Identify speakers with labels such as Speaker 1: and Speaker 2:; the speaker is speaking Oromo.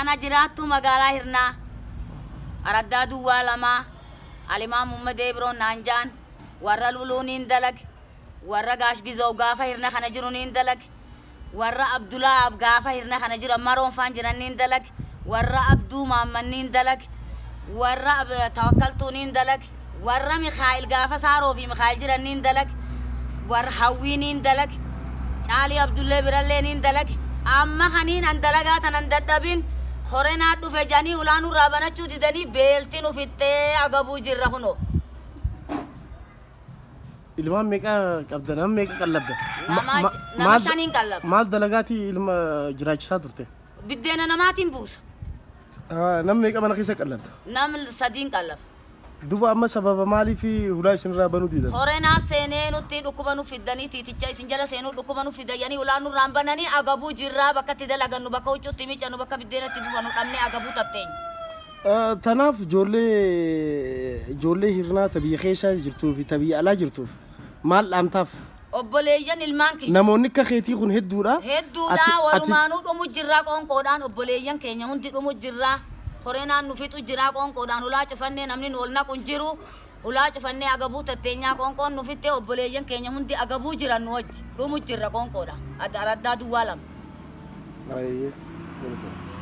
Speaker 1: Ana jiraattuu magaalaa Hirnaa, araddaa duwwaa lamaa, Alimaa Muummadee Ibroon naan ja'an, warra Luluu niin dalage, warra Gaash Gizoow gaafa Hirna kana jiru niin dalage, warra Abdulaab gaafa Hirna kana jiru amma Roonfaan jiran niin dalage, warra Abduu Maamman niin dalage, warra Tawakkaltuu niin dalage, warra Mikaa'il gaafa Saaroo fi Mikaa'il jiran niin dalage, warra Hawwii niin dalage, Caalii Abdullee birallee niin dalage. Amma kaniin an dalagaa tanan dadhabin korenaa dhufe jedhanii ulaa nurraa banachuu didanii beelti nu fixxee agabuu jirra kunoo.
Speaker 2: Ilmaan meeqa qabda? Nama meeqa qallabda?
Speaker 1: Nama shaniin qallaba.
Speaker 2: Maal dalagaatii ilma jiraachisaa turte?
Speaker 1: Biddeena namaatiin buusa.
Speaker 2: Nama meeqa mana keessa qallabda?
Speaker 1: Nam sadiin qallaba.
Speaker 2: Duba amma sababa maaliif hulaa isinirraa banuu didan?
Speaker 1: Korenaa seenee nutti dhukkuba nu fiddanii tiiticha isin jala seenuu dhukkuba nu fida jedhanii ulaa nurraan bananii agabuu jirraa bakka itti dalagannu bakka huccuutti miiccannu bakka biddeena itti buufannu dhabnee agabuu tatteenya.
Speaker 2: Tanaaf ijoollee ijoollee hirnaa ta biyya keessa jirtuu fi ta biyya alaa jirtuuf maal dhaamtaaf?
Speaker 1: Obboleeyyan ilmaan kiyya.
Speaker 2: Namoonni akka keetii kun hedduudha.
Speaker 1: Hedduudha walumaanuu dhumu jirraa qoonqoodhaan obboleeyyan keenya hundi dhumu jirraa korenaan nu fixu jiraa qoonqoodhaan hulaa cufannee namni nu ol naqu hin jiru hulaa cufannee agabuu tatteenyaa qoonqoon nu fixxe obboleeyyan keenya hundi agabuu jiran nu wajji dhumu jirra qoonqoodhaan araddaa duwwaa 2.
Speaker 2: Baay'ee galatoomi.